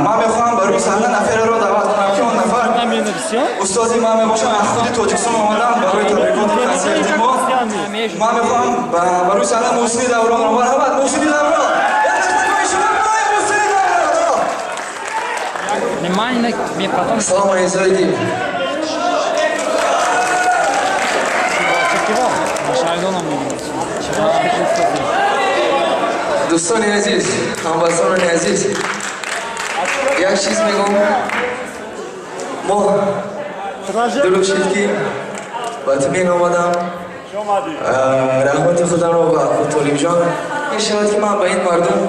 Ман мехоҳам ба рӯи саҳна нафареро даъват кунам, ки он нафар устоди ман мебошад, аз худи Тоҷикистон омадам барои табрикоти консерти мо. Ман мехоҳам ба рӯи саҳна Муҳсини Давронро. Марҳамат, Муҳсини Даврон! Салом алейкум. Дӯстони азиз, ҳамватанони азиз, як чиз мегӯм. Мо дурӯғ шид, ки ба Тюмен омадам. Раҳмати худамро ба Ака Толибҷон мешавад, ки ман ба ин мардум,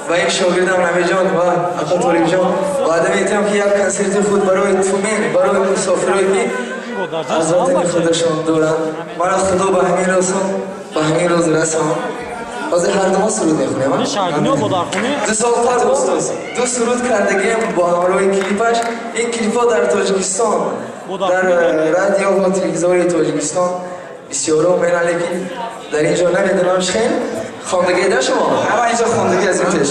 ба ин шогирдам Намиҷон ва Ака Толибҷон ваъда метиҳам, ки як консерти худ барои Тюмен, барои мусофирое, ки аз ватани худашон доранд. Мана Худо ба ҳамин расон, ба ҳамин рӯз расон. Ҳозир ҳар думо суруд мехонем. 2 сол пас, устоз, ду суруд кардагием бо ҳамроҳи клипаш. Ин клипҳо дар Тоҷикистон, дар радио ва телевизори Тоҷикистон бисёро мена, лекин дар ин ҷо намедонам чӣ хел хондагида шумо. Ҳама инҷо хондагӣ аз ин пеш.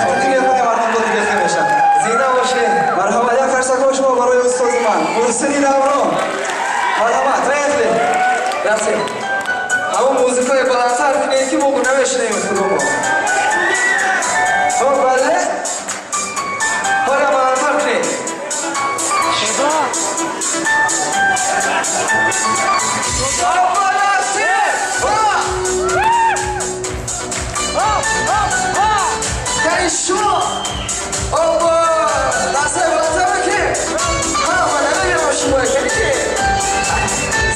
Хондагӣ мардум бо дига хел мешавад. Зинда бошед. Марҳамат, як қарсакҳои шумо барои устози ман Муҳсини Даврон. Марҳамат, поехали. Рафтем. Ҳамон музикаи баландтар кунед, ки мо намешунавем худомо. Хоб, бале, ҳола баландтар кунед. Яъни шумо оба дастаи баландтар бикунед. Ҳа, ман намедонам шумо кани ки.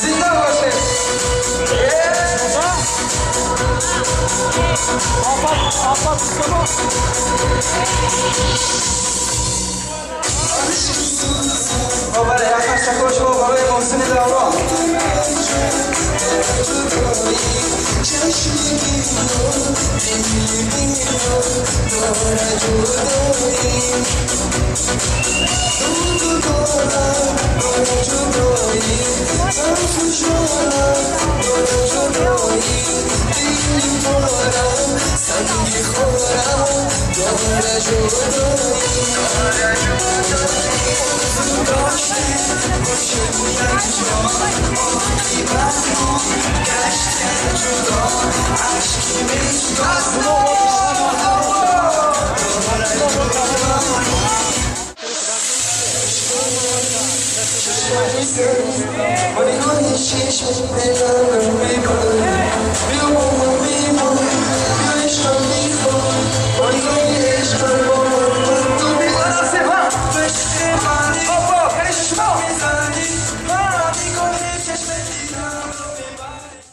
Зинда бошед. Бале, як қарсакҳои шумо барои Муҳсини Даврон. Бо нигоҳи чишм дилам мебарад.